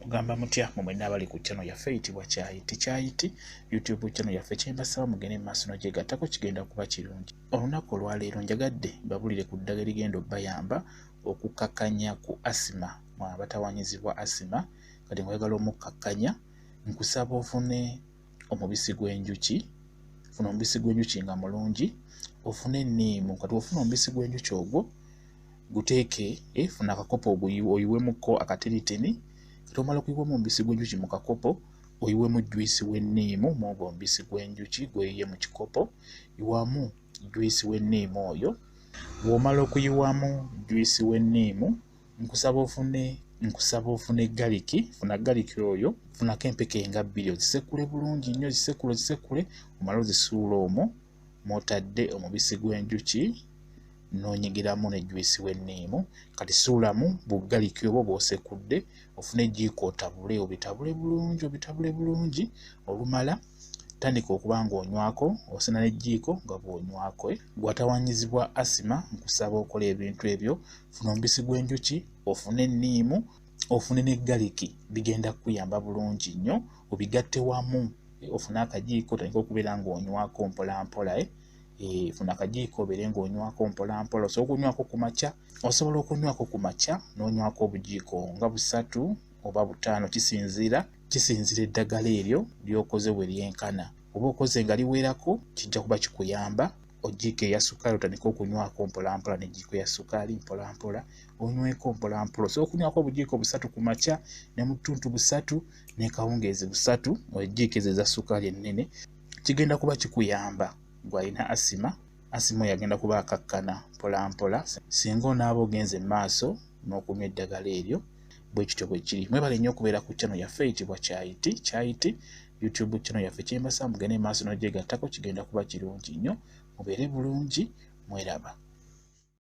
Mugamba mutya mwe mwenna abali ku channel yaffe eyitibwa Kyayiti Kyayiti YouTube channel yaffe, kyembasaba mugende mu maaso n'ogyegattako, kigenda kuba kirungi. Olunaku olwaleero njagadde babulire ku ddagala erigenda obbayamba okukakkanya ku asima, mwe abatawanyizibwa asima. Kati ng'oyagala omukkakkanya, nkusaba ofune omubisi gw'enjuki, funa omubisi gw'enjuki nga mulungi, ofune enniimu. Kati ofuna omubisi gw'enjuki ogwo guteeke, funa akakopo oyiwemukko akatinitini. Kati omala okuyiwamu omubisi gw'enjuki mu kakopo, oyiwemu juyisi w'enniimu mwogwo omubisi gw'enjuki gweyiye mu kikopo, yiwamu juyisi w'enniimu oyo. Bw'omala okuyiwamu juyisi w'enniimu, nkusaba ofune garlic, funa garlic oyo, funako empeke nga bbiri, ozisekule bulungi nnyo, zisekule ozisekule, omale ozisuule omwo mw'otadde omubisi gw'enjuki n'onyigiramu ne juyisi w'enniimu. Kati suulamu bu garlic obwo bw'osekudde, ofune ejjiiko otabule, obitabule bulungi, obitabule bulungi. Olumala tandika okuba ng'onywako, osena n'ejjiiko nga bw'onywako. Gw'atawanyizibwa asima, nkusaba okola ebintu ebyo: funa omubisi gw'enjuki, ofune enniimu, ofune ne garlic, bigenda kukuyamba bulungi nnyo. Obigatte wamu, ofune akajiiko otandike okubeera ng'onywako mpola mpola. Funa akajiiko obeere ng'onywako mpola mpola. Osobola okunywako ku makya, osobola okunywako ku makya n'onywako obujiiko nga busatu oba butaano, kisinziira eddagala eryo ly'okoze bwe lyenkana. Oba okoze nga liwerako, kijja kuba kikuyamba. Ojiiko eya sukaali otandike okunywako mpola mpola, n'ejjiiko ya sukaali mpola mpola onyweko mpola mpola. Osobola okunywako obujiiko busatu ku makya, ne mu ttuntu busatu, ne kawungeezi busatu, ejjiiko ezo eza sukaali ennene. Kigenda kuba kikuyamba gw'alina asima. Asima oyo agenda kuba akakkana mpola mpola singa onaaba ogenze mu maaso n'okunywa eddagala eryo. Bwe kityo bwe kiri. Mwebale nnyo okubeera ku channel yaffe eyitibwa Kyayiti Kyayiti YouTube channel yaffe. Kyembasaba mugende mu maaso n'ogyegattako, kigenda kuba kirungi nnyo. Mubeere bulungi, mweraba.